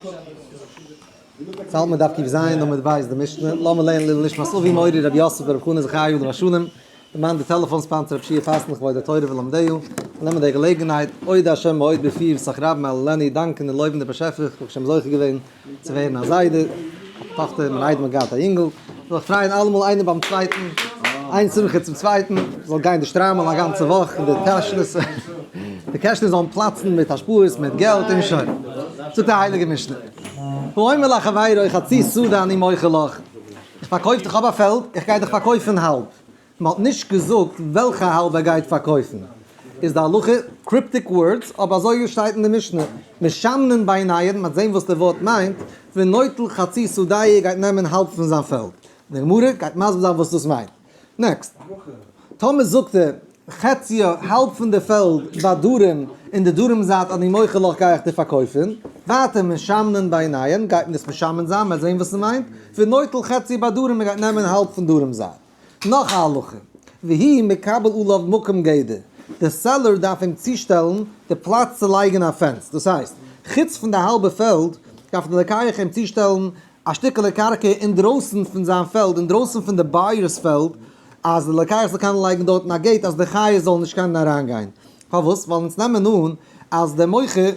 צאלט מען דף ק"ז עמוד ב' די משנה, לאמיר לערנען לעילוי נשמת אבי מורי רבי יוסף ברב חנא זכרי' עליו השלום, דערמאן די טעלעפאן sponsor רבי שיע פאסן לכבוד התורה ולומדיה, און נעמען די געלעגנהייט אודה השם מאוד בפי ושח רבים הללני דאנקען און לויבן די באשעפער איך האב שוין זוכה געווען צו ווערן א זיידע, א טאכטער, מיין איידעם האט געהאט א יונגל, זאל זיך פרייען אלעמאל איינער ביים צווייטן, איין שמחה צום צווייטן, זאל גיין די שטריימל א גאנצע וואך און די טאשנעס, די קעשענעס זאלן פלאצן מיט השפעות, מיט געלט און שוין. זאגט די הייליגע משנה, האומר לחבירו חצי שדה אני מוכר לך, איך פארקויף דיך, איך האב א פעלד, איך גיי דיך פארקויפן האלב, מען האט נישט געזאגט וועלכע האלב ער גייט פארקויפן, איז די הלכה cryptic words, אבער אזוי שטייט אין די משנה, משמנין ביניהן, מען וועט זען וואס די ווארט מיינט, ונוטל חצי שדהו גייט נעמען האלב פון זיין פעלד, די גמרא גייט מסביר זיין וואס דאס מיינט. next, טאמער זאגט ער חציה האלב פון די פעלד בדרום, אין די דרום זייט אני מוכר לך גיי איך דיר פארקויפן, ווייטער משמנין ביניהן גייט מען עס משמן זיין, מען וועט זען וואס ס'מיינט, ונוטל חציה בדרום מען גייט נעמען האלב פון דרום זייט. נאך א הלכה, והוא מקבל עליו מקום גדר, די seller דארף אים צושטעלן די פלאץ צו לייגן א fence, דאס הייסט, חוץ פון די האלבע פעלד, דארף די לוקח אים צושטעלן א שטיקעלע קרקע אינדרויסן פון זיין פעלד, אינדרויסן פון די buyer's פעלד, אז די לוקח זאל קענען לייגן דארטן א gate אז די חיות זאלן נישט קענען אריינגיין. פארוואס? ווייל אונז נעמען אן אז דער מוכר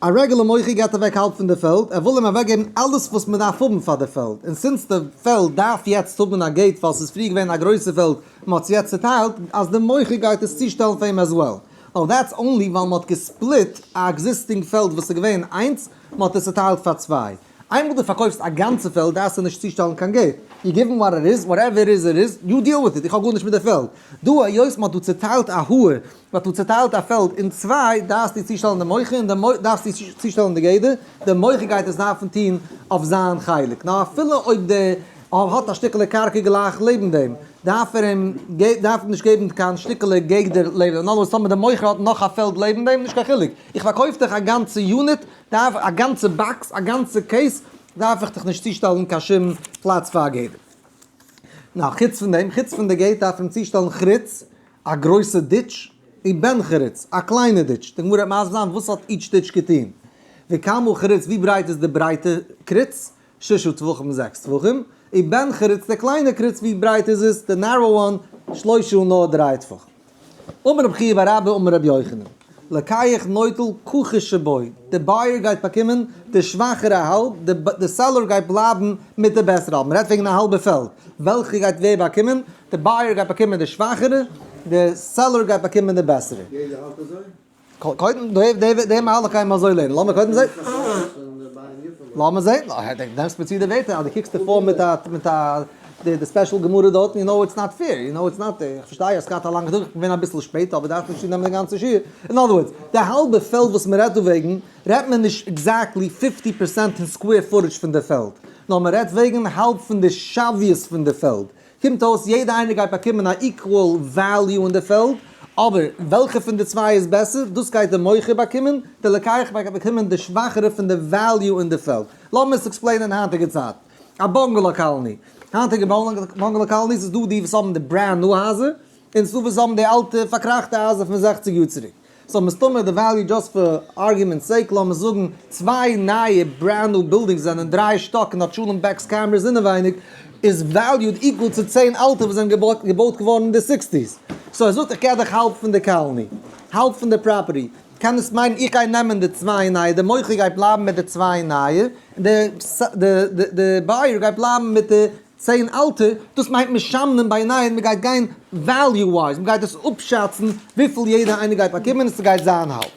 א רעגולער מוכר געבט אוועק האלב פון די פעלד, ער וויל אים אוועקגעבן אלעס וואס מען דארף האבן פאר די פעלד, און since די פעלד דארף יעצט האבן א gate ווייל ס'איז פריער געווען א גרויסע פעלד, מען האט עס יעצט צוטיילט, אז די מוכר גייט עס צושטעלן פאר אים as well. נאו that's only ווייל מען האט גע split א existing פעלד וואס איז געווען איינס, מען האט עס צוטיילט פאר צוויי. איינמאל דו פארקויפסט א גאנצע פעלד דארפסטו נישט צושטעלן קיין gate, you give 'em what it is, whatever it is it is, you deal with it, איך האב גארנישט מיט די פעלד. דא היות מען האט דא צוטיילט א האר, מען האט דא צוטיילט א פעלד אין צוויי, דארפסטו צושטעלן די מוכר און די דארפסטו צושטעלן די גדר, די מוכר גייט עס דארפן טון אויף זיין חלק. נאר אפילו אויב די האט א שטיקעלע קרקע גלייך לעבן דעם, דארף ער אים דארף נישט געבן קיין שטיקעלע גדר לעבן דעם. in other words טאמער די מוכר האט נאך א פעלד לעבן דעם, נישט קיין חילוק, איך פארקויף דיך א גאנצע unit, דארף א גאנצע box, א גאנצע case, דארף איך דיך נישט צושטעלן קיין שום פלאץ פאר א גדר. נאר חוץ פון דעם, חוץ פון די gate דארף מען צושטעלן חריץ, א גרויסע ditch, און בן חריץ, א קליינע ditch. די גמרא וועט מסביר זיין וואס האט each ditch געטון. וכמה חריץ, ווי ברייט איז די ברייטע קריץ? ששה טפחים זעקס טפחים. און בן חריץ, די קליינע קריץ, ווי ברייט איז עס? די narrow one, שלושה נאר דריי טפחים. אמר רבי חייא בר אבא אמר רבי יוחנן, לוקח נוטל כחוש שבו, די buyer גייט באקומען די שוואכערע האלב, די seller גייט בלייבן מיט די בעסערע האלב, מ'רעדט וועגן א האלבע פעלד, וועלכע גייט ווער באקומען? די buyer גייט באקומען די שוואכערע, די seller גייט באקומען די בעסערע. יעדער האלט אזוי? קודם די מהלך גייען מיר אזוי לערנען, לאמיר קודם זען. לאמיר זען, נעמסט מיר צו די ווערטער, אז דו קוקסט דיר פאר מיט א מיט א די special גמרא דארטן, you know it's not fair, you know it's not, איך פארשטיי אז ס'גייט א לאנגע טאג, איך בין אביסל שפעט אבער דארף נישט צונעמען די גאנצע שיעור. in other words, די האלבע פעלד וואס מ'רעדט דא וועגן, רעדט מען נישט exactly 50 percent אין square footage פון די פעלד, נאר מ'רעדט וועגן האלב פון די שוויות פון די פעלד. קומט אויס יעדע איינער גייט באקומען א equal value אין די פעלד, אבער וועלכע פון די צוויי איז בעסער, דאס גייט די מוכר באקומען, די לוקח גייט באקומען די שוואכערע פון די value אין די פעלד. לאמיר עס explain ען אין היינטיגע צייט. א bungalow colony. היינטיגע bungalow colonies איז דא די וואס האבן די brand new הייזער, און ס'דא וואס האבן די אלטע פארקראכטע הייזער פון זעכציג יאר צוריק. so מסתמא די value just for argument's sake לאמיר זאגן צוויי נייע brand new buildings זענען דריי שטאק און האט שלום בעק'ס cameras אינעווייניג איז valued equal צו צען אלטע וואס זענען געבויט געווארן אין די sixties. so ער זאגט איך געב דיך האלב פון די colony, האלב פון די property, קען עס מיינען איך גיי נעמען די צוויי נייע, די מוכר גייט בלייבן מיט די צוויי נייע, און די buyer גייט בלייבן מיט די צען אלטע, דאס מיינט משמנין ביניהן, מען גייט גיין value wise, מען גייט עס אפשאצן וויפיל יעדער איינער גייט באקומען און ס'גייט זיין האלב.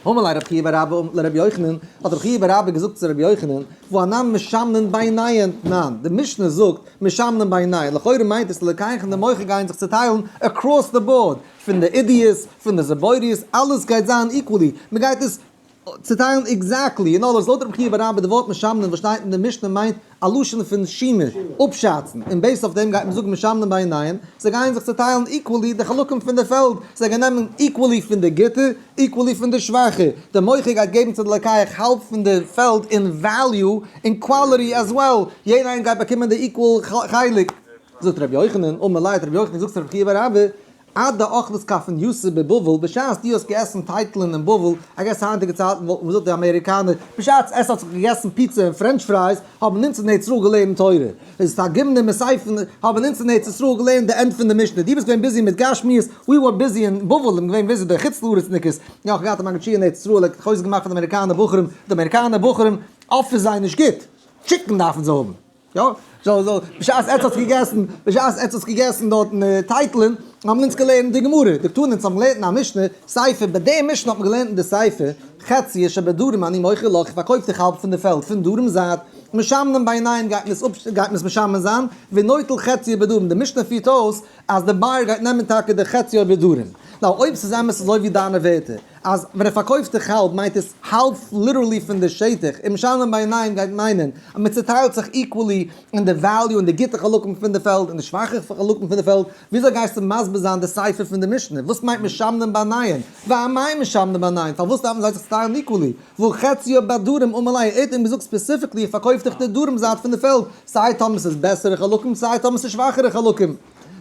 אמר ליה רבי חייא בר אבא לרבי יוחנן, האט רבי חייא בר אבא געזאגט צו רבי יוחנן, והא אנן משמנין ביניהן תנן, די משנה זאגט משמנין ביניהן, לכאורה מיינט עס לוקח און די מוכר גייען זיך צוטיילן across the board, פון די עידית, פון די זיבורית, אלעס גייט זיין equally, מען גייט עס צוטיילן exactly, in other words לויט רבי חייא בר אבא די ווארט משמנין וואס שטייט אין די משנה מיינט א לשון פון שימור, אפשאצן, און based אויף דעם גייט מען זאגן משמנין ביניהן, זיי גייען זיך צוטיילן equally די חלקים פון די פעלד, זיי גייען נעמען equally פון די גוטע, equally פון די שוואכע, די מוכר גייט געבן צו די לוקח האלב פון די פעלד אין value און quality as well, יעדער איינער גייט באקומען די equal חלק. זאגט רבי יוחנן, אמר ליה האט רבי יוחנן געזאגט צו רבי חייא בר אבא. עד דאכלת כפנייתא בבבל, בשעת דו האסט געעסן טייטלען אין בבל, I guess היינטיגע צייטן וואלט מען געזאגט די אמעריקאנער, בשעת עס האט זיך געגעסן פיצא און french fries, האבן אונז אין ארץ ישראל געלערנט תורה. איז תרגימנא מסייפן, האבן אונז אין ארץ ישראל געלערנט די end פון די משנה. דו ביסט געווען busy מיט גשמיות, we were busy אין בבל, און געווען busy די חוץ לארץ'ניקעס. יא, איך האב געהאט א מגיד שיעור אין ארץ ישראל, ער האט חוזק געמאכט פון די אמעריקאנער בחורים, די אמעריקאנער בחורים, עוף איז זיי נישט גוט, chicken דארפן זיי האבן. יא, so so, בשעת עטס האטס געגעסן, בשעת עטס האטס געגעסן דארטן טייטלען, האבן אונז געלערנט די גמרא, די קטנים אונז האבן געלערנט אין א משנה, סיפא, ביי די משנה האט מען געלערנט אין די סיפא, חציה שבדרום אני מוכר לך, איך פארקויף דיך האלב פון די פעלד פון דרום זייט, משמנין ביניהם גייט מען עס אפ גייט מען עס משמין זיין, ונוטל חציה בדרום, די משנה פירט אויס אז די buyer גייט נעמען טאקע די חציה בדרום. now אויב ס'איז אמת אזוי ווי דיינע ווערטער, אז ווען ער פארקויפט דיך האלב מיינט עס האלב literally פון די שטח, און משלם ביניהם גייט מיינען אז מען צוטיילט זיך equally אין די value און די גוטע חלקים פון די פעלד און די שוואכע חלקים פון די פעלד, וויאזוי גייסטו מסביר זיין די סיפא פון די משנה? וואס מיינט משמנים ביניהם? ואמאי משמנים ביניהם? פארוואס דארפן זיי זיך צוטיילן equally? והא חציו בדרום אמר ליה, ער האט אים געזאגט specifically איך פארקויף דיך די דרום זייט פון די פעלד, סיי טאמער ס'איז בעסערע חלקים סיי טאמער ס'איז שוואכערע חלקים.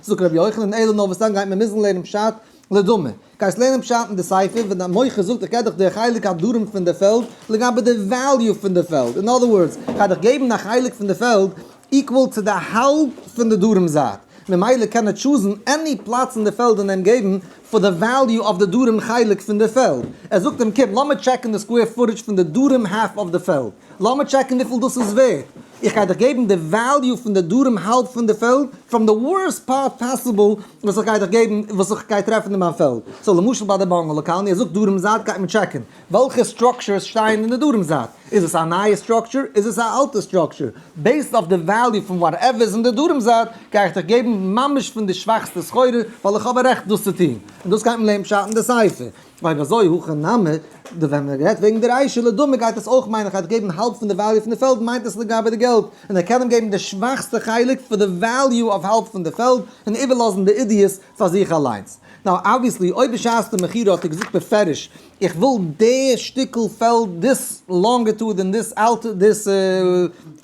זאגט רבי יוחנן אלא נאר וואס דאן גייט מען מוזן לערנען פשט לדומה, גייסט לערנען פשט אין די סיפא ווען די מוכר זאגט איך גיב דיך די חלק הדרום פון די פעלד לגבי די value פון די פעלד, אין other words, איך גיי דיך געבן א חלק פון די פעלד equal צו די האלב פון די דרום זייט, ממילא קען ער choose ן any פלאץ אין די פעלד און אים געבן פאר די value אויף די דרום חלק פון די פעלד. ער זאגט אים קום לאמיר check ן די square footage פון די דרום half אויף די פעלד, לאמיר check ן וויפיל דאס איז ווערט, איך גיי דיך געבן די value פון די דרום האלב פון די פעלד, from the worst part possible וואס איך גיי דיך געבן, וואס איך גיי טרעפן אין מיין פעלד. so למשל ביי די bungalow colony, ער זאגט דרום זייט גייט מען check ן וועלכע structures שטייען אין די דרום זייט, איז עס א נייע structure, איז עס א אלטע structure, based אויף די value פון whatever איז אין די דרום זייט, גיי איך דיך געבן ממש פון די שוואכסטע סחורה, ווייל איך האב א רעכט דאס צו טון. און דאס גייט מען לערנען פשט אין די סיפא. אויב אזוי הכא נמי, די ווען מען רעדט וועגן די רישא לדומה גייט עס אויך מיינען איך גייט געבן האלב פון די value פון די פעלד מיינט עס לגבי די געלט און ער קען אים געבן די שוואכסטע חלק פאר די value אויף האלב פון די פעלד און איבערלאזן די עידית פאר זיך אליינס. now obviously אויב בשעת די מכירה האט ער געזאגט בפירוש איך וויל די שטיקל פעלד this longitude און this alt this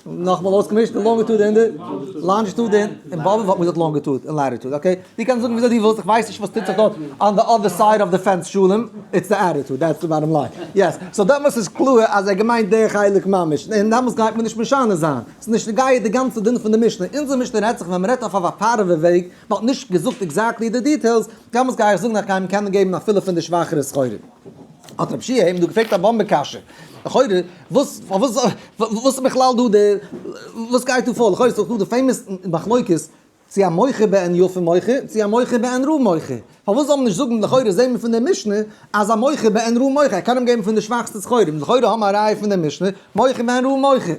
נאכאמאל אויסגעמישט די longitude און די longitude און אין באבוב האט מען געזאגט longitude און latitude okay דו קענסט זאגן וויאזוי דו ווילסט איך ווייס נישט וואס טוט זיך דארט on the other side of the fence שלום it's the attitude that's the bottom line yes so דעמאלס איז קלאר אז ער געמיינט די חלק ממש און דעמאלס גייט מען נישט משנה זיין ס'איז נישט נוגע די גאנצע דין פון די משנה אונזער משנה רעדט זיך ווען מ'רעדט אויף א פארעווע וועג מ'האט נישט געזאגט exactly די details דעמאלס גיי איך זאגן אז איך גיי אים קענען געבן אפילו פון די שוואכערע סחורה. האט רב שיע אים דא געפרעגט א באמבע קשיא, לכאורה וואס פארוואס וואס איז בכלל דא די וואס גייט דא פאר, לכאורה איז דאך דא די famous מחלוקת צו א מוכר בעין יפה מוכר צו א מוכר בעין רעה מוכר, פארוואס זאל מען נישט זאגן לכאורה זעהן מיר פון די משנה אז א מוכר בעין רעה מוכר, ער קען אים געבן פון די שוואכסטע סחורה, לכאורה האבן מיר א ראיה פון די משנה מוכר בעין רעה מוכר.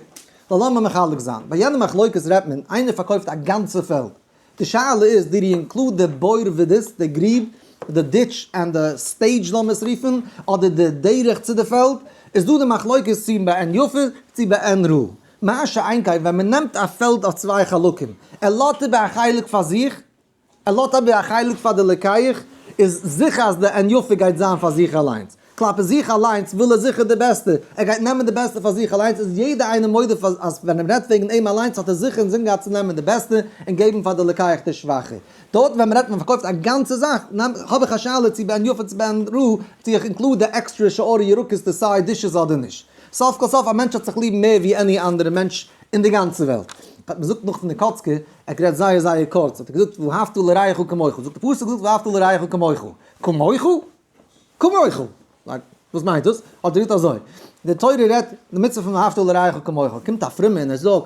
זאל לאמיר מחלק זיין, ביי יענע מחלוקת רעדט מען איינער פארקויפט א גאנצע פעלד, די שאלה איז did he include די בור ודות, די גריב, די ditch and די stage לאמיר עס רופן, אדער די דרך צו די פעלד, איז דא די מחלוקת צו בעין יפה צו בעין רעה. מה שאין כן ווען מען נעמט א פעלד אויף צוויי חלקים, ער לאזט איבער א חלק פאר זיך, ער לאזט איבער א חלק פאר די לוקח, איז זיכער אז די עין יפה גייט זיין פאר זיך אליינס. כלפי זיך אליינס וויל ער זיכער די בעסטע, ער גייט נעמען די בעסטע פאר זיך אליינס, איז יעדער איינער מודה פאר אז ווען ער רעדט וועגן אים אליינס האט ער זיכער אינזין געהאט צו נעמען די בעסטע און געבן פאר די לוקח די שוואכע. דארט ווען מען רעדט מען פארקויפט א גאנצע זאך, האב איך א שאלה צו בעין יפה צו בעין רעה, צו איך include די עקסטרע שאר ירקות די side dishes אדער נישט. סוף כל סוף א מענטש האט זיך ליב מער ווי any אנדערע מענטש אין די גאנצע וועלט. מען זאגט נאך פון די קאצקער, ער האט גערעדט זייער זייער קורץ, האט ער געזאגט ואהבת לרעך כמוך, זאגט די פסוק זאגט ואהבת לרעך כמוך, כמוך? כמוך! like, וואס מיינט דאס? האט ער געזאגט אזוי, די תורה רעדט די מצוה פון ואהבת לרעך כמוך, קומט א פרומער און ער זאגט,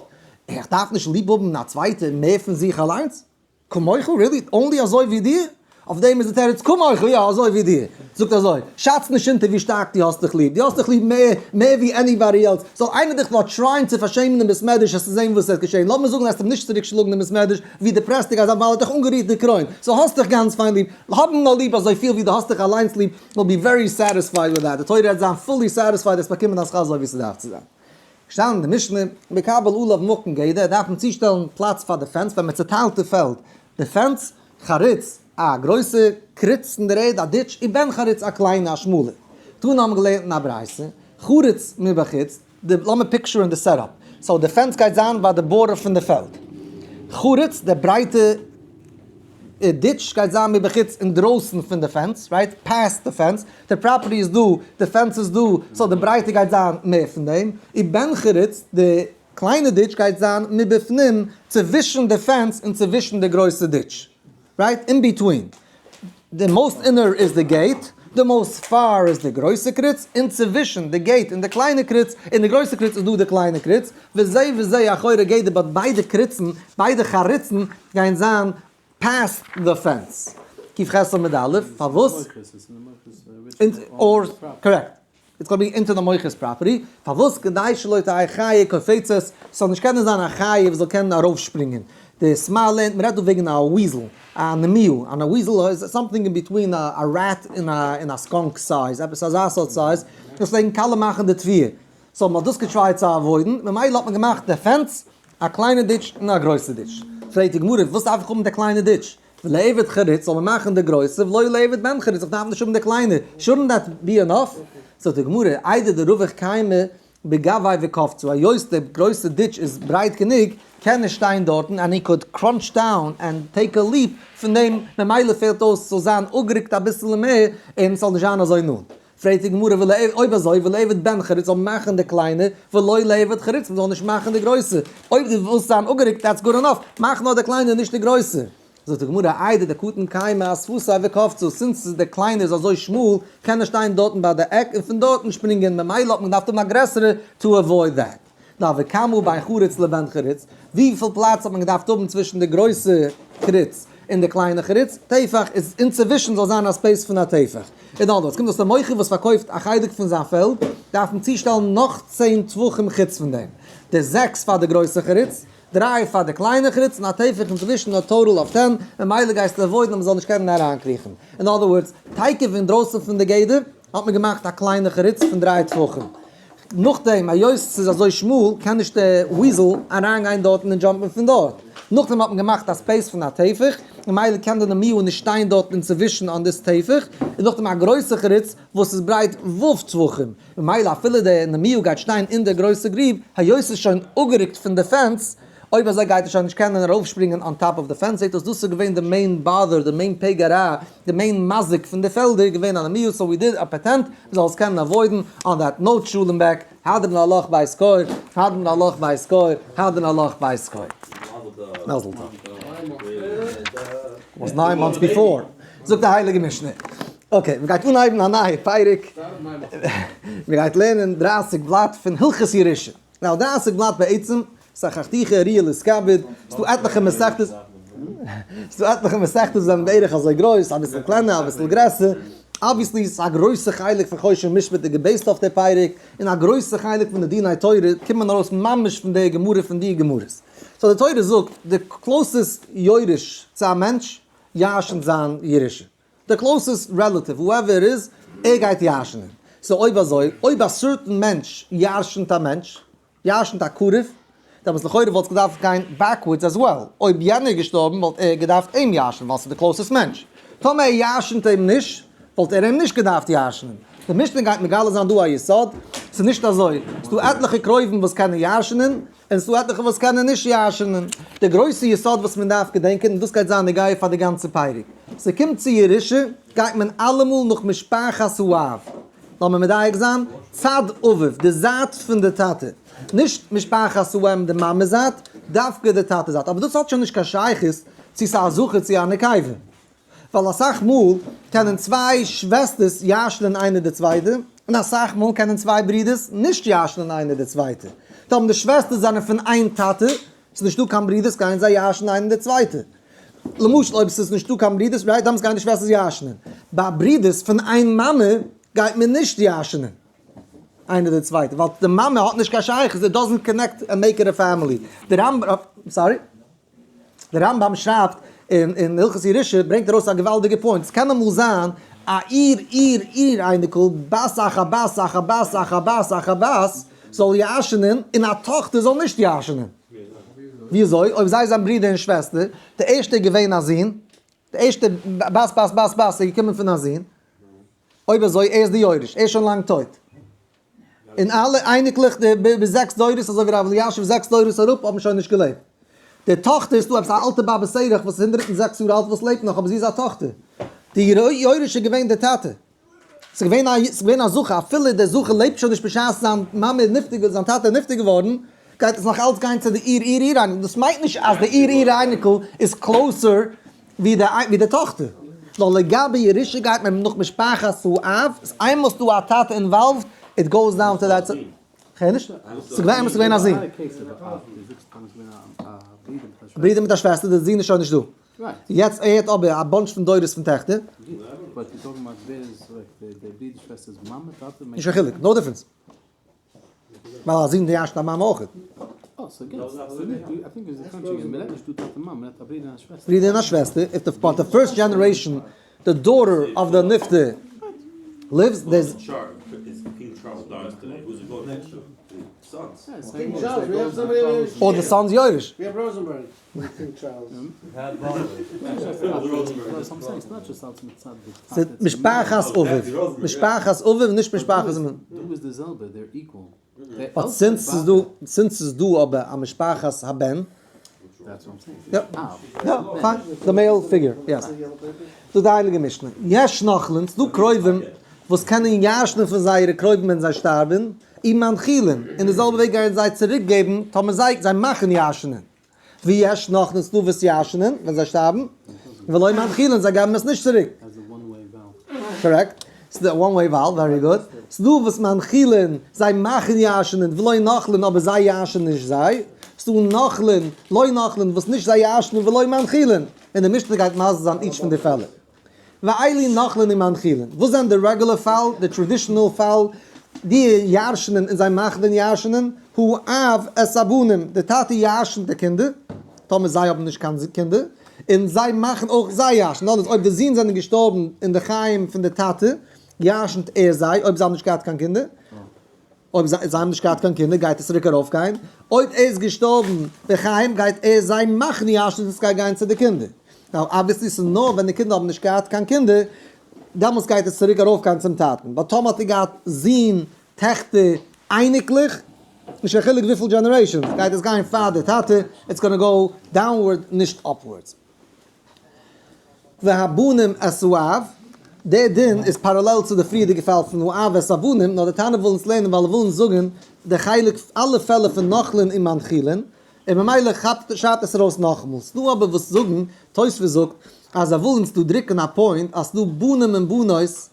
איך דארף נישט ליב האבן א צווייטער מער פון זיך אליינס? כמוך? really? only אזוי ווי דיר? אויף דעם איז די תירוץ כמוך, יא אזוי ווי דיר. זאגט אזוי, שאץ נישט אונטער ווי שטארק דו האסט דיך ליב, דו האסט דיך ליב מער מער ווי anybody else, זאל איינער דיך נאר try ען צו פארשעמען אין בית מדרש וועסטו זען וואס עס געשען, לאמיר זאגן וועסט אים נישט צוריק שלאגן אין בית מדרש, ווי depressed דו גייסט זיין ווייל ער האט דיך אנגערירט די קרוין, so האסט דיך גאנץ פיין ליב, האב אים נאר ליב אזוי פיל ווי דו האסט דיך אליינס ליב, will be very satisfied with that, די תורה וועט זיין fully satisfied וועסט באקומען א שכר אזוי ווי ס'דארף צו זיין. געשטאנען אין די משנה, מקבל עליו מקום גדר, דארף מען צושטעלן פלאץ פאר די fence ווען מען צוטיילט די פעלד, די fence, חריץ, א גרויסע קריץ אין דער ערד, א ditch, ובן חריץ א קליינע א שמאלע. תנא האבן געלערנט אין א ברייתא, חריץ מבחוץ, די לאמיר picture ען די setup, so די fence גייט זיין ביי די border פון די פעלד, חריץ די ברייטע. ditch גייט זיין מבחוץ אינדרויסן פון די fence, right? Past די fence, די property איז דא, די fence איז דא, so די ברייטע גייט זיין מער פון דעם. ובן חריץ, די קליינע ditch גייט זיין מבפנים צווישן די fence און צווישן די גרויסע ditch. Right? In between. די most inner איז די gate, די most far איז די גרויסע קריץ, אינצווישן די gate און די קליינע קריץ, און די גרויסע קריץ איז דא די קליינע קריץ, וזה וזה אחורי גדר but ביידע קריצן, ביידע חריצן גייען זיין past די fence. ק"ח עמוד א', פארוואס? Or, correct. It's gonna be into די מוכר'ס property, פארוואס? כדי שלא תהא חיה קופצת, ס'זאל נישט קענען זיין א חיה וואס זאל קענען ארויפשפרינגען. די סמ"ע לערנט, מ'רעדט דא וועגן א weasel, א נמיהו, און א weasel איז something in between א rat און א skunk size, עפעס אזא סארט size, דאס פלעגן קאלע מאכן די תבואה. So מ'האט דאס געטרייט צו avoid ן, ממילא האט מען געמאכט די fence, א קליינע ditch און א גרויסע ditch. פרעגט די גמרא, וואס דארף איך האבן די קליינע ditch? ליעביד חריץ זאל מען מאכן די גרויסע, ולא ליעביד בן חריץ, איך דארף נישט האבן די קליינע, shouldn't that be enough? זאגט די גמרא, איידי דרווח קיימא בגויה וקפצה, היות די גרויסע ditch איז ברייט גענוג, קען ער שטיין דארטן and he could crunch down and take a leap, פון דעם ממילא פעלט אויס ס'זאל זיין אפגערוקט אביסל מער און ס'זאל נישט זיין אזוי נאנט. פרעגט די גמרא, אויב אזוי וליעביד בן חריץ זאל מען מאכן די קליינע, ולא ליעביד חריץ מ'זאל נישט מאכן די גרויסע, אויב דו ווילסט זיין אפגערוקט that's good enough, מאך נאר די קליינע נישט די גרויסע. זאגט די גמרא, איידי דקטין קיימא אשפתיה וקפצה, since די קליינע איז אזוי שמאל, קען ער שטיין דארטן ביי די עק און פון דארטן שפרינגען, ממילא האט מען געדארפט האבן א גרעסערע to avoid that. נאר וכמה בין חריץ לבן חריץ, וויפיל פלאץ האט מען געדארפט האבן צווישן די גרויסע קריץ און די קליינע חריץ, טפח איז אינצווישן זאל זיין א space פון א טפח. אין other words, קומט אויס דער מוכר וואס פארקויפט א חלק פון זיין פעלד, דארף מען צושטעלן נאך 10 טפחים חוץ פון דעם. די זעקס פאר די גרויסע חריץ, דריי פאר די קליינע חריץ, און א טפח אינצווישן, א total of 10, ממילא גייסטו avoid ן אז מ'זאל נישט קענען אריינקריכן. אין other words, תיכף אינדרויסן פון די גדר, האט מען געמאכט א קליינע חריץ פון 3 טפחים. נאכדעם, היות ס'איז אזוי שמאל, קען נישט די weasel אריינגיין דארטן און jump ן פון דארט. נאכדעם האט מען געמאכט א space פון א טפח, ממילא קען די נמיהו נישט שטיין דארט אינצווישן אן דאס טפח, און נאכדעם א גרויסע חריץ וואס איז ברייט ו' טפחים. ממילא אפילו די נמיהו גייט שטיין אין די גרויסע גריב, היות ס'איז שוין אפגערוקט פון די fence, אויב אזוי גייט ער שוין נישט קענען ארויפשפרינגען on top of די fence. זעט אויס דאס איז געווען די main bother, די main פגע רע, די main מזיק פון די פעלדער איז געווען א נמיהו, so we did a patent, מ'זאל עס קענען avoid ן. On that note, שלום בעק, הדרן עלך בית כור, הדרן עלך בית כור, הדרן עלך בית כור. מזל טוב. Was 9 months before. זאגט די הייליגע משנה. Okay, מ'גייט אנהייבן א נייע פרק. מ'גייט לערנען 30 בלאט פון הלכות ירושה. Now, 30 בלאט בעצם, שכחתיך אריאל איז כבד, ס'דא עטליכע מסכתות, ס'דא עטליכע מסכתות זענען בערך אזוי גרויס, אביסל קלענער, אביסל גרעסער. Obviously, ס'איז א גרויסע חלק פון חושן משפט איז גע based אויף די פרק, און א גרויסע חלק פון די דיני תורה קומען ארויס ממש פון די גמרא פון די גמרות. So די תורה זאגט, די closest יורש צו א מענטש, ירש'נט זיין ירושה. די closest relative, whoever it is, ער גייט ירש'נען. So אויב אזוי, אויב א certain מענטש ירש'נט א מענטש, ירש'נט א קרוב, דעמאלטס לכאורה וואלט עס געדארפט גיין backwards as well. אויב יענער איז געשטארבן וואלט ער געדארפט אים ירש'נען ווייל ס'איז די closest מענטש. טאמער ער ירש'נט אים נישט, וואלט ער אים נישט געדארפט ירש'נען. די משנה גייט מגלה זיין דא א יסוד, ס'איז נישט אזוי. ס'איז דא עטליכע קרובים וואס קענען ירש'נען, און ס'איז דא עטליכע וואס קענען נישט ירש'נען. די גרויסע יסוד וואס מען דארף געדענקען, און דאס גייט זיין נוגע פאר די גאנצע פרק. ס'קומט צו ירושה, גייט מען אלעמאל נאך משפחת האב. לאמיר מדייק זיין, צד אביו, די זייט פון די טאטע. נישט משפחת האם די מאמע זייט, דווקא די טאטע זייט. אבער דאס האט שוין נישט קיין שייכות צו ס'איז א זכר צו א נקבה. ווייל אסאך מאל קענען צוויי שוועסטערס ירש'נען איינע די צווייטע, און אסאך מאל קענען צוויי ברידערס נישט ירש'נען איינע די צווייטע. טאמער די שוועסטערס זענען פון איין טאטע, ס'איז נישטא קיין ברידערס, גייען זיי ירש'נען איינע די צווייטע. למשל אויב ס'איז נישטא קיין ברידערס, right, דאמאלס גייען די שוועסטערס ירש'נען. ביי ברידערס פון איין מאמע גייט מען נישט ירש'נען איינע די צווייטע, ווייל די מאמע האט נישט קיין שייכות, it doesn't connect and make it a family. דער רמב ם, sorry, דער רמב ם שרייבט אין הלכות ירושה, ברענגט ארויס א געוואלדיגע point, ס'קען אמאל זיין א איר איר איר אייניקל, בת אחר בת אחר בת אחר בת אחר בת, זאל ירש'נען, און א טאכטער זאל נישט ירש'נען. וויאזוי? אויב זיי זענען ברודער און שוועסטער, די ערשטע איז געווען א זון, די ערשטע בת בת בת בת איז געקומען פון א זון, אויב אזוי ער איז די יורש, ער איז שוין לאנג טויט. און אלע אייניקלעך די ביז זעקס דורות אזוי ווי רב אלישיב זעקס דורות אראפ האבן שוין נישט געלעבט. די טאכטער איז דא עפעס א אלטע באבע סרח וואס איז 106 יאר אלט וואס לעבט נאך, אבער זי איז א טאכטער. די יורש איז געווען די טאטע. ס'איז געווען א, ס'איז געווען א זכר, אפילו דער זכר לעבט שוין נישט בשעת זיין מאמע איז נפטר, זיין טאטע איז נפטר געווארן, גייט עס נאך אלץ גיין צו די איר איר איר אייניקל. דאס מיינט נישט אז די איר איר אייניקל איז closer ווי די ווי די טאכטער. נאר לגבי ירושה גייט מען נאך משפחת האב, איז איינמאל ס'דא א טאטע involved, it goes down to that. כ'הער נישט. ס'איז געווען איינמאל ס'איז געווען א זון. א ברודער מיט א שוועסטער, די זון איז שוין נישט דא. יעצט ער האט אבער א bunch פון דורות פון טעכטער. נישט קיין חילוק, no difference. ווייל א זון ירש'ט א מאמע אויך. ברודער און א שוועסטער, if the but the first generation the daughter of the נפטר lives, there's. אדער די sons יורש. ס'איז משפחת אביו, משפחת אביו נישט משפחת אמו. But since ס'איז דא, since ס'איז דא אבער א משפחת הבן. יא, יא, fine, the male figure, yes. זאגט די הייליגע משנה, יש נוחלין, ס'דא קרובים וואס קענען ירש'נען פון זייערע קרובים ווען זיי שטארבן, ומנחילין, און די זעלבע וועג גייען זיי צוריק געבן טאמער זיי זיי מאכן ירש'נען. ויש נוחלין, ס'דא וואס ירש'נען ווען זיי שטארבן, ולא מנחילין, זיי געבן עס נישט צוריק. Correct. ס'איז א one way valve, very good. ס'דא וואס מנחילין, זיי מאכן ירש'נען, ולא נוחלין, אבער זיי ירש'נען נישט זיי. ס'דא נוחלין, לא נוחלין, וואס נישט זיי ירש'נען ולא מנחילין. און די משנה גייט מסביר זיין each פון די פעלער. ואלו נוחלין ומנחילין. וואס זענען די רעגולער פאל, די traditional פאל, די ירש'נען און זיי מאכן דעם ירש'נען, הוא אב את הבנים, די טאטע ירש'נט די קינדער, טאמער זיי האבן נישט קיין קינדער, און זיי מאכן אויך זיי ירש'נען, אדער אויב די זין זענען געשטארבן אין די חיים פון די טאטע, ירש'נט ער זיי, אויב זיי האבן נישט געהאט קיין קינדער. אויב זיי האבן נישט געהאט קיין קינדער גייט עס צוריק ארויפגיין, אויב ער איז געשטארבן בחיים גייט ער זיי מאכן ירש'ן און עס גייט גיין צו די קינדער. Now obviously ס'איז נאר ווען די קינדער האבן נישט געהאט קיין קינדער, דעמאלטס גייט עס צוריק ארויפגיין צום טאטן, but טאמער האט ער געהאט זין, טעכטער, אייניקלעך, נישט קיין חילוק וויפיל generations, גייט עס גיין פאר די טאטע, it's gonna go downward נישט upwards. והבנים את האב, דער דין איז parallel צו די פריערדיגע פאל פון האב את הבנים, נאר די תנא וויל אונז לערנען ווייל ער וויל אונז זאגן די חלק אלע פעלער פון נוחלין און מנחילין, און ממילא כאפט שרייבט עס ארויס נאכאמאל. ס'דא אבער וואס זאגן, תוספות זאגט, אז ער וויל אונז דא דרוקן א point אז ס'דא בנים און בנות,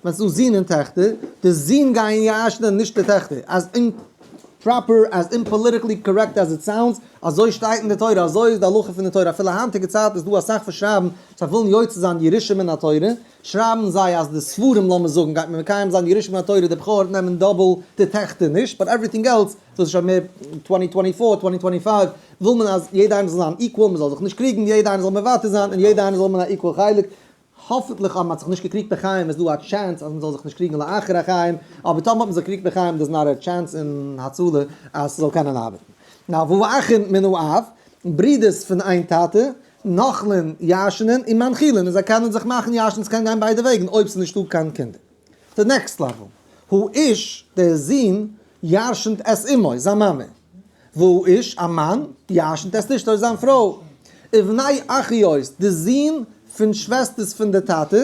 ווען ס'דא זין און טעכטער, די זין גייען ירש'נען נישט די טעכטער, as improper as impolitically correct as it sounds, אזוי שטייט אין די תורה, אזוי איז די הלכה פון די תורה, אפילו היינטיגע צייטן איז דא אסאך וואס שרייבן, זיי ווילן יוצא זיין ירושה מן התורה, שרייבן זיי אז די ספרים לאמיר זאגן גייט מען מקיים זיין ירושה מן התורה, די בכור נעמען double, די טעכטער נישט, but everything else, דאס איז שוין מער 2024, 2025, וויל מען אז יעדע איינער זאל זיין equal, מען זאל זיך נישט קריגן, יעדע איינער זאל מוותר זיין, און יעדע איינער זאל האבן א equal חלק, האפענטליך אז מען האט זיך נישט געקריגט בחיים איז דא א chance אז מען זאל זיך נישט קריגן לאחר החיים, אבער טאמער האט מען זיך געקריגט בחיים there's not a chance אין הצלה אז ס'זאל קענען ארבעטן. Now והאחין מן האב, ברידערס פון איין טאטע, נוחלין ירש'נען און מנחילין, און זיי קענען זיך מאכן ירש'נען ס'קען גיין ביידע וועגן אויב ס'איז נישטא קיין קינדער. The next level, האיש, דער זון, ירש'נט את אמו, זיין מאמע. והאיש, א מאן, ירש'נט את אשתו, זיין פרוי. ובני אחיות, די זין פון שוועסטערס פון די טאטע,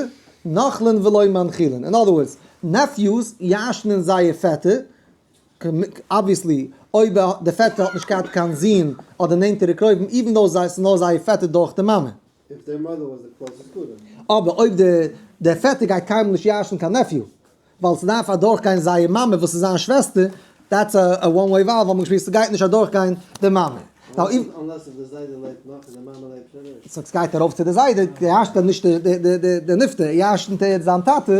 נוחלין ולא מנחילין. In other words, nephews ירש'נען זייער פעטער, obviously, אויב די פעטער האט נישט געהאט קיין זון אדער נענטערע קרובים, even though ס'איז נאר זייער פעטער דורך די מאמע. אבער אויב דער פעטער גייט קיינמאל נישט ירש'ן קיין nephew, ווייל ס'דארף אדורכגיין זייער מאמע וואס איז זיין שוועסטער, that's a one way valve, האט מען געשמועסט ס'גייט נישט אדורכגיין די מאמע. סאו ס'גייט ארויף צו די זיידע, ירש'ט ער נישט די נפטר, ירש'נט ער זיין טאטע,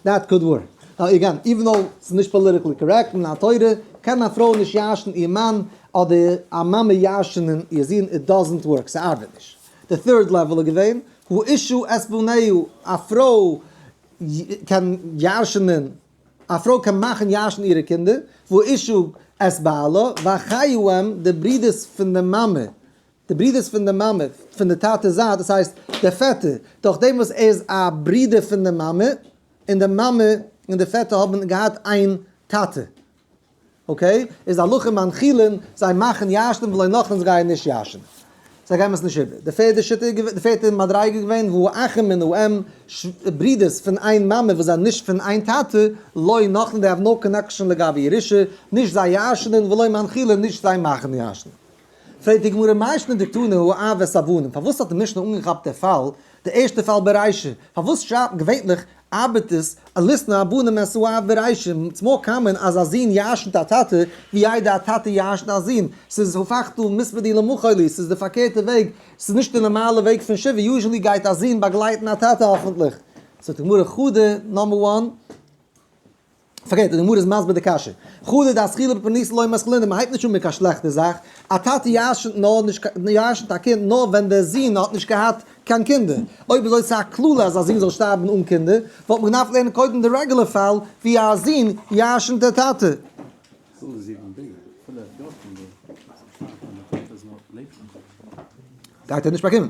that could work. Now again, even though ס'איז נישט politically correct, מן התורה קען א פרוי נישט ירש'ן איר מאן, אדער א מאמע ירש'נען איר זון, it doesn't work, ס'ארבעט נישט. די third level איז געווען, האשה את בניה, א פרוי קען ירש'נען, א פרוי קען מאכן ירש'ן אירע קינדער, והאשה את בעלה, ואחי האם, די ברידערס פון די מאמע, די ברידערס פון די מאמע, פון די טאטע'ס זייט, דאס הייסט דער פעטער, דורך דעם וואס ער איז א ברודער פון די מאמע, און די מאמע און די פעטער האבן געהאט איין טאטע. Okay, איז הלכה מנחילין, זיי מאכן ירש'נען ולא נוחלין זיי גייען נישט ירש'נען. זיי געבן עס נישט איבער. די פערדע שיטה איז געווען, די פערטע מדריגה איז געווען, והא אחים מן האם, ברידערס פון איין מאמע וואס זענען נישט פון איין טאטע, לא נחלין, they have no connection לגבי ירושה, נישט זיי ירש'נען, ולא מנחילין, נישט זיי מאכן ירש'נען. פרעגט די גמרא מאי שנא דקתני האב את הבנים, פארוואס האט די משנה אנגעכאפט די פאל, די ערשטע פאל ברישא, פארוואס שרייבט געווענליך ארבעט עס ליתנו הבנים את האב ברישא, it's more common אז א זון ירשנט א טאטע ווי איידער א טאטע ירשנט א זון, ס'איז הפכתא מספדי למחול, ס'איז די פארקערטע וועג, ס'איז נישט די נארמאלע וועג פון שבעה, usually גייט א זון באגלייטן א טאטע האפענטליך. זאגט די גמרא חדא number one. פארקערט, די גמרא איז מסביר די קשיא. חדא דאתחולי בפורענותא לא מתחלינן, מען הייבט נישט אן מיט קיין שלעכטע זאך, א טאטע ירשנ'ט נאר נישט ירשנ'ט א קינד נאר ווען דער זון האט נישט געהאט קיין קינדער. אויב אזוי ס'איז א קללה אז א זון זאל שטארבן אן קינדער, וואלט מען געדארפט לערנען קודם די regular פאל ווי א זון ירשנ'ט דער טאטע. גייט ער נישט באקומען.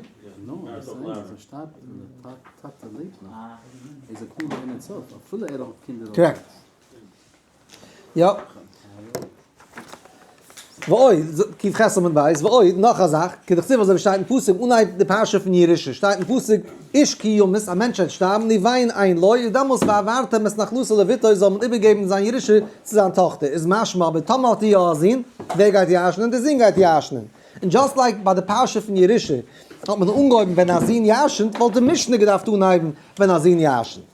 Correct. יא. ועוד, קוף חית עמוד בית, ועוד, נאך א זאך, כדכתיב אזוי ווי שטייט אין פסוק, אנהייב די פרשה פון ירושה, שטייט אין פסוק, איש כי ימות, א מענטש וועט שטארבן, ובן אין לו, איז דעמאלס והעברתם את נחלתו לבתו, זאל מען איבערגעבן זיין ירושה צו זיין טאכטער, איז משמע אבער טאמער האט ער יא א זון, ווער גייט ירש'נען? דער זון גייט ירש'נען. און just like ביי די פרשה פון ירושה האט מען אנגעהויבן ווען א זון ירש'נט, וואלט די משנה געדארפט אנהייבן ווען א זון ירש'נט.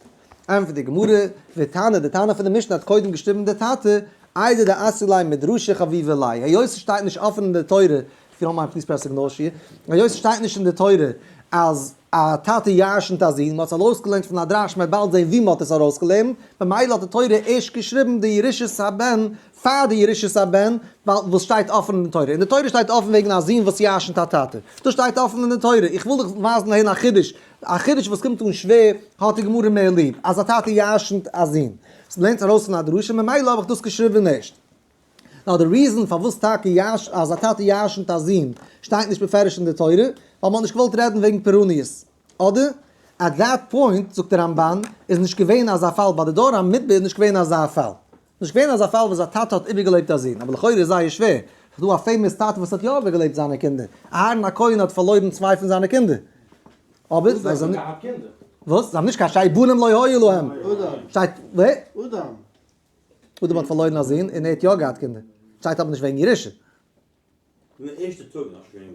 ענטפערט די גמרא, ותנא, די תנא פון די משנה האט קודם געשריבן די טאטע, איידער דאתו ליה מדרשא חביבא ליה, היות ס'שטייט נישט אפען אין די תורה, if you don't mind please press ignore שיעור, היות ס'שטייט נישט אין די תורה אז א טאטע ירש'נט א זון, מ'האט עס ארויסגעלערנט פון א דרש, מ'וועט באלד זען וואו מ'האט עס ארויסגעלערנט, ממילא האט די תורה ערשט געשריבן די ירושת הבן פאר די ירושת הבן, ווייל וואס שטייט אפן אין די תורה? אין די תורה שטייט אפן וועגן א זון וואס ירש'נט א טאטע. דאס שטייט אפן אין די תורה. איך וויל דיך ווייזן אהין א חידוש. א חידוש וואס קומט אן שווער, האט די גמרא מער ליב, אז א טאטע ירש'נט א זון. ס'לערנט ארויס פון א דרשה, ממילא האב איך דאס געשריבן ערשט. נאר די reason פארוואס טאקע ירש אז א טאטע ירש'נט א זון שטייט נישט בפירוש אין די תורה, ווייל מ'האט נישט געוואלט רעדן וועגן פורעניות. אדער, at that point, זאגט דער רמבן, איז נישט געווען אזא פאל, ביי די דור המדבר איז נישט געווען אזא פאל. נישט געווען אזא פאל וואס א טאטע האט איבערגעלעבט א זון, אבער לכאורה איז זייער שווער, ס'איז דא א famous טאטע וואס האט יא איבערגעלעבט זיינע קינדער, אהרן הכהן האט פארלוירן צוויי פון זיינע קינדער, אבער זיי זענען וואס? זיי האבן נישט קיין שי בנים לא היו להם. שטייט ווער? אדם. אדם האט פארלוירן א זון און ער האט יא געהאט קינדער. שטייט אבער נישט וועגן ירושה. פון די ערשטע טאג נאך שווימען.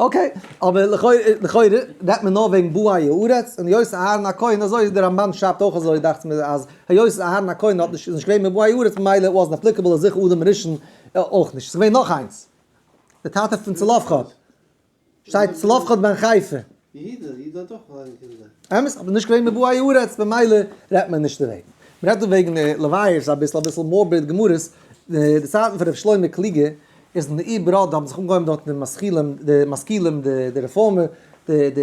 Okay, אבער לכאורה לכאורה רעדט מען נאר וועגן באי הארץ, און היות אהרן הכהן, אזוי איז דער רמבן שרייבט אויך אזוי דאכט מיר אז היות אהרן הכהן האט נישט איז נישט געווען מבאי הארץ ממילא wasn't applicable איז זיכער אדם הראשון אויך נישט. ס'איז געווען נאך איינס. די טאטע פון צלפחד. שטייט צלפחד בן חפר. יהודה, יהודה האט אויך פארלוירן קינדער. אמת, אבער נישט געווען מבאי הארץ, במילא רעדט מען נישט דערוועגן. מען רעדט דא וועגן לוויות אביסל, אביסל morbid גמרות, די צייטן פון ר' שלמה קלוגער איז אין די עיר בראד האבן זיך אנגעהויבן דארטן די משכילים, די משכילים, די רעפארמער, די די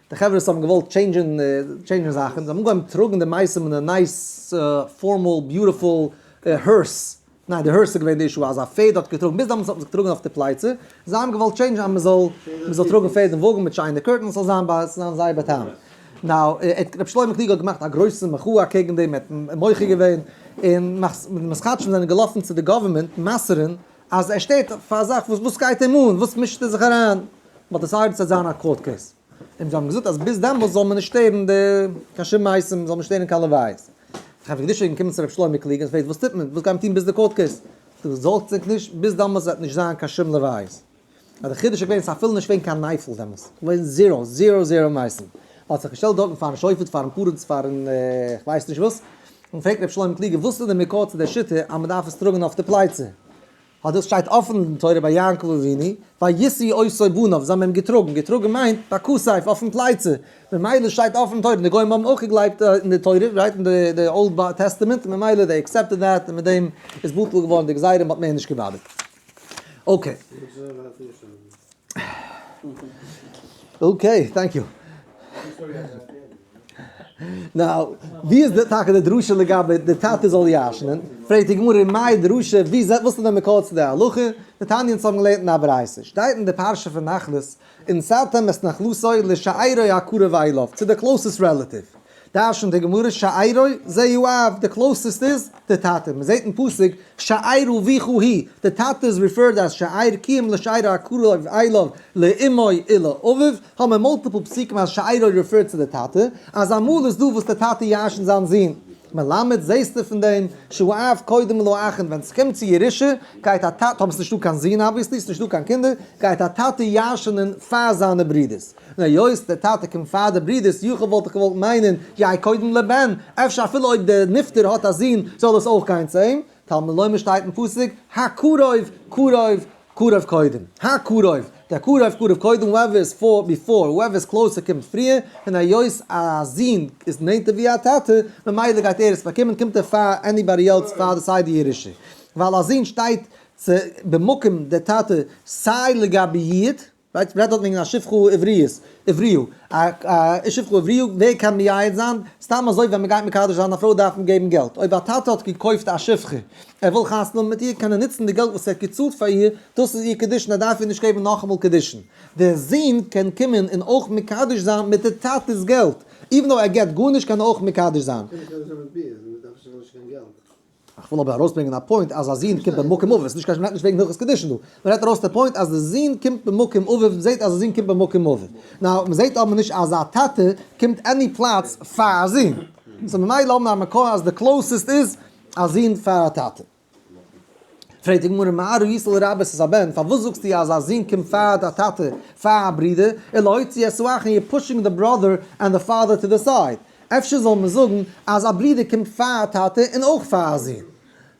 די חברה וואס האבן געוואלט change ן change ן זאכן, זיי האבן אנגעהויבן טראגן די מתים אין א nice formal beautiful hearse, ניין די hearse איז געווען די issue אז א פערד האט געטראגן, ביז דעמאלטס האט מען זיך געטראגן אויף די פלייצע, זיי האבן געוואלט change ן אז מען זאל מען זאל טראגן פערד און וואגן מיט שיינע curtains ס'זאל זיין ביי ס'זאל זיין זייער בא'טעמ'ט. Now רבי שלמה קלוגער האט געמאכט א גרויסע מחאה אקעגן דעם, ער האט מוחה געווען, און מתחדשים זענען געלאפן צו די government מסר'ן אז ער שטערט פאר א זאך וואס וואס גייט אים אן, וואס מישט ער זיך אריין, מ'האט decided ס'וועט זיין א court case, און זיי האבן געזאגט אז ביז דעמאלטס זאל מען נישט שטערן די קיין שום מתים, זאל מען שטערן קיין לוויות. חברה קדישא איז געקומען צו רבי שלמה קלוגער און פרעגט וואס טוט מען, וואס גייט מען טון ביז די court case? זאגט ער זארגט זיך נישט, ביז דעמאלטס וועט נישט זיין קיין שום לוויות. אז די חידוש איז געווען ס'איז אפילו נישט געווען קיין נייפל דעמאלטס, געווען zero, zero zero מתים. האט זיך געשטעלט דארטן פארן שופט, פארן פרץ, פארן כ'ווייס נישט וואס, און פרעגט רבי שלמה קלוגער וואס איז די מקור צו דער שיטה אז מ'דארף עס טראגן אויף די פלייצע? האט דאס שטייט אפן אין תורה ביי יעקב אבינו, וישאו אותו בניו, זיי האבן אים געטראגן, געטראגן מיינט בכתף, אויפן פלייצע, ממילא שטייט אפן אין תורה, און די גוים האבן אויך געגלייבט אין די תורה, right, אין די Old Testament, ממילא they accepted that, און מיט דעם איז בטל געווארן די גזירה, מען האט מער נישט געבאדערט. Okay. Okay, thank you. Now, ווי איז די טאקע די דרשה לגבי די טאטע זאל ירש'נען? פרעגט די גמרא, מאי דרשה, ווי זעט וואס איז די מקור צו די הלכה? דתניא אונז האבן געלערנט אין א ברייתא, שטייט אין די פרשה פון נחלות, ונתתם את נחלתו לשארו הקרוב אליו, צו די closest relative. דרש'נט די גמרא שארו זהו אב, די closest איז די טאטע, מען זעט אין פסוק שאר אביך הוא, די טאטע איז referred as שאר כי אם לשארו הקרוב אליו לאמו ולאביו, האבן מיר multiple פסוקים אז שארו referred צו די טאטע, אז אמאל איז דא וואס די טאטע ירש'נט זיין זון. מלמד זעסטו פון דעם שהוא אב קודם לאחין, ווען ס'קומט צו ירושה גייט א טאטע, אויב ס'נישטא קיין זון obviously, ס'נישטא קיין קינדער, גייט א טאטע ירש'נען פאר זיינע ברודערס. און היות דער טאטע קומט פאר די ברודערס, יכול וואלט איך געוואלט מיינען, יהא קודם לבן, אפשר אפילו אויב דער נפטר האט א זון זאל עס אויך גיין צו אים, תלמוד לומר שטייט אין פסוק, הקרוב קרוב קרוב קודם, הקרוב, דער קרוב קרוב קודם, whoever is for before, whoever is closer קומט פריער, און היות א זון איז נענטער ווי א טאטע, ממילא גייט ער עס באקומען, קומט ער פאר anybody else פאר די סיי די ירושה. ווייל א זון שטייט צו במקום דער טאטע סיי לגבי יעוד, right? מ'רעדט דארט וועגן א שפחה עברית, עבריה, א שפחה עבריה, ווער קען מייעד זיין? סתם אזוי ווען מ'גייט מקדש זיין א פרוי דארף מען געבן געלט, אויב א טאטע האט געקויפט א שפחה, ער וויל חתונה האבן מיט איר, קען ער נוצן די געלט וואס ער האט געצאלט פאר איר, דאס איז איר קידושין, ער דארף איר נישט געבן נאכאמאל קידושין. דער זון קען קומען און אויך מקדש זיין מיט די טאטע'ס געלט, even though ער געבט גארנישט קען ער אויך מקדש זיין. קען מקדש זיין מיט ביאה, מ'דארף נישט קיין געלט. איך וויל אבער ארויסברענגען א point אז א זון קומט במקום אביו, ס'נישט קיין מ'רעדט נישט וועגן הלכות קידושין דא, מ'רעדט ארויס די point אז די זון קומט במקום אביו, מ'זעט אז א זון קומט במקום אביו, now מ'זעט אבער נישט אז א טאטע קומט any פלאץ פאר א זון, so ממילא האבן מיר א מקור אז די closest איז א זון פאר א טאטע. פרעגט די גמרא מה ראית לרבות את הבן, פארוואס זאגסטו אז א זון קומט פאר א טאטע פאר א ברודער, ולהוציא את האחין you're pushing the brother and the father to the side, אפשר זאל מען זאגן אז א ברודער קומט פאר א טאטע און אויך פאר א זון?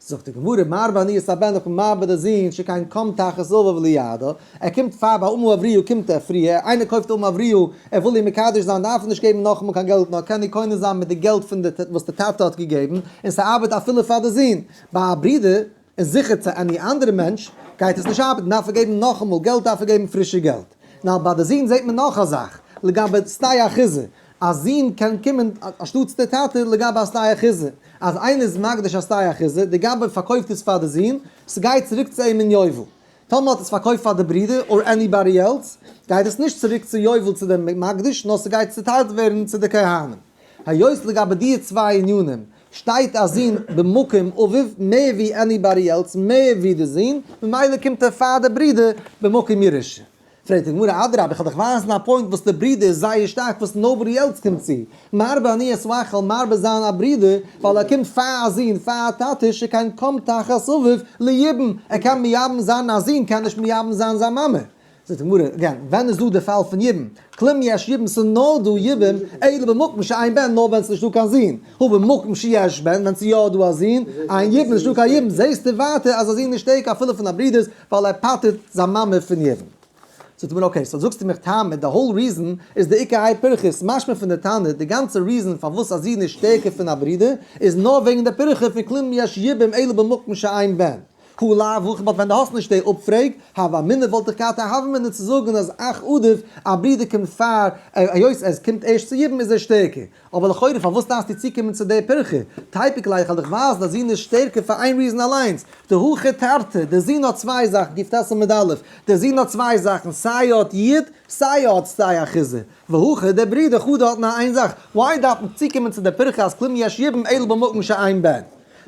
זאגט די גמרא, מרבה אני את הבן איך בין מרבה די זון שכן קם תחת אביו לידו, ער קומט פאר ביי אמה עבריה קומט ער פריער, איינער קויפט אמה עבריה, ער וויל איר מקדש זיין דארף ער נישט געבן נאכאמאל קיין געלט נאר קען איר קונה זיין מיט די געלט פון די וואס די טאטע האט געגעבן, און ס'ארבעט אפילו פאר די זון, ביי א ברודער און זיכער צו any אנדערע מענטש גייט עס נישט ארבעטן דארף ער געבן נאכאמאל געלט דארף ער געבן פרישע געלט. נאר ביי די זון זעט מען נאך א זאך לגבי שדה אחוזה, א זון קען קומען אנשטאטס די טאטע לגבי א שדה אחוזה, אז איינער איז מקדיש א שדה אחוזה, די גבאי פארקויפט עס פאר די זון, ס'גייט צוריק צו אים אין יובל. טאמער האט עס פארקויפט פאר די ברודער or anybody else, גייט עס נישט צוריק צו יובל צו דעם מקדיש, נאר ס'גייט צוטיילט ווערן צו די כהנים. היות לגבי די צוויי ענינים שטייט א זון במקום אביו מער ווי anybody else, מער ווי די זון, ממילא קומט ער פאר די ברודער במקום ירושה. פרעגט די גמרא, אדרבה איך וועל דיך ווייזן א point וואס די ברודער איז זייער שטארק וואס nobody else קומט צו, מרבה אני את האח מרבה זיין א ברודער ווייל ער קומט פאר א זון פאר א טאטע שכן קם תחת אביו ליבם, ער קען מייבם זיין א זון קען נישט מייבם זיין זיין מאמע. זאגט די גמרא, again, ווען איז דא די פאל פון יבום? כלום יש יבום ס'איז נאר דא יבום, אלא במקום שאין בן, נאר ווען ס'איז נישטא קיין זון, הא במקום שיש בן, ווען ס'איז יא דא א זון, אין יבום איז נישטא קיין יבום, זעסטו ווייטער אז א זון איז שטערקער אפילו פון א ברודערס, ווייל ער פטר'ט זיין מאמע פון יבום. זאגט די גמרא, okay, so זאגסטו מיך טעמא, די whole reason איז דאיכא האי פירכא, משמע פון די תנא, די גאנצע reason פארוואס א זון איז שטערקער פון א ברודער, איז נאר וועגן די פירכא פון כלום יש יבום אלא במקום שאין בן. הא לאו הכי, but ווען דו האסט נישט די אפפרעג, הוה אמינא וואלט איך געהאט א הוה אמינא צו זאגן אז אח עדיף, א ברודער קומט פאר, היות עס קומט ערשט צו יבום איז ער שטערקער. אבער לכאורה פארוואס דארפסטו צוקומען צו די פירכא? תיפוק ליה איך וועל דיך ווייזן אז זון איז שטערקער פאר איין reason אליינס, דהכי תרתי, דער זון האט צוויי זאכן, קט עמוד א', דער זון האט צוויי זאכן, סיי האט יעוד, סיי האט שדה אחוזה. והכא דער ברודער חדא האט נאר איין זאך, why דארף מען צוקומען צו די פירכא אז כלום יש יבום אלא במקום שאין בן?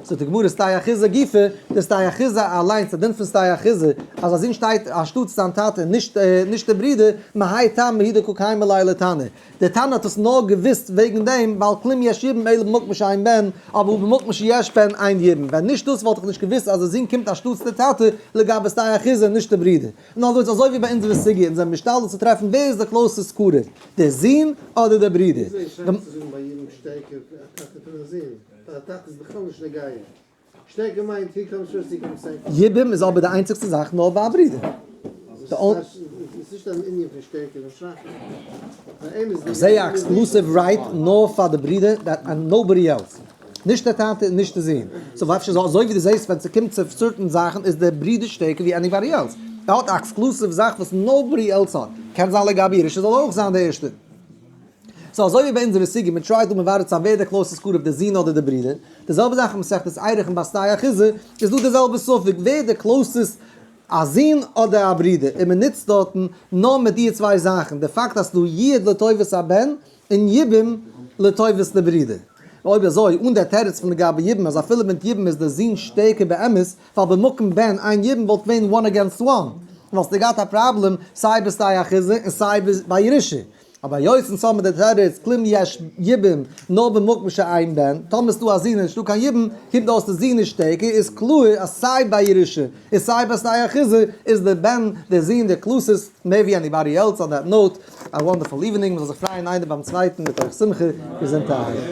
זאגט די גמרא שדה אחוזה גופא, די שדה אחוזה אליינס, די דין פון שדה אחוזה, אז א זון שטייט אנשטאטס זיין טאטע און נישט נישט די ברודער, מהאי טעמא הוא דקא קיימא ליה לתנא. דער תנא האט עס נאר געוואוסט וועגן דעם, ווייל כלום יש יבום אלא במקום שאין בן, אבער במקום שיש בן אין יבום, ווען נישט דאס וואלט איך נישט געוואוסט אז די זון קומט אנשטאטס די טאטע לגבי שדה אחוזה און נישט די ברודער. אין other words, אזוי ווי ביי אונזערע סוגיא, אונז זענען משתדל צו טרעפן ווער איז די closest קרוב, דער זון אדער דער ברודער. וויאזוי איז שייך צו זאגן ביי יבום שטערקער א טאטע פון א זון? ווייל א טאטע איז בכלל נישט נוגע. שטערקער מיינט he comes first he comes second. יבום איז אבער די איינציגסטע זאך נאר ביי א ברודער. עס איז נישט אן ענין פון שטערקער און שוואכער. ביי אים איז איך זעה א exclusive right נאר פאר די ברודער and nobody else. נישט דער טאטע און נישט די זון. so אפשר זאל אזוי ווי דו זעסט ווען ס'קומט צו certain זאכן איז דער ברודער שטערקער ווי anybody else. ער האט א exclusive זאך וואס nobody else האט. קען זיין לגבי ירושה זאל ער אויך זיין דער ערשטער. so אזוי ווי ביי אונזערע סוגיא מען try ט דא מברר צו זיין ווער דער closest קרוב דער זון אדער דער ברודער. די זעלבע זאך אין מסכת ערכין ביי שדה אחוזה איז דא די זעלבע ספק ווער דער closest א זון אדער א ברודער און מען נוצט דארטן נאר מיט די צוויי זאכן די פאקט אז ס'דא יעוד לטובת הבן און יבום. לטובת די ברודער. אויב אזוי, אן דער תירוץ פון לגבי יבום אז אפילו מיט יבום איז דער זון שטערקער באמת, ווייל במקום בן אין יבום וואלט געווען one against one, וואלסטו געהאט א פראבלעם סיי בשדה אחוזה און סיי ביי ירושה. אבער היות אונז האבן די תירוץ כלום יש יבום נאר במקום שאין בן, טאמער איז דא א זון און נישטא קיין יבום, קומט אויס די זון איז שטערקער, איז קלאר אז סיי ביי ירושה און סיי בשדה אחוזה איז די בן, די זון, די closest מער ווי anybody else. On that note, a wonderful evening, מ'זאל זיך פרייען איינער ביים צווייטן מתוך שמחה, געזונטערהייט.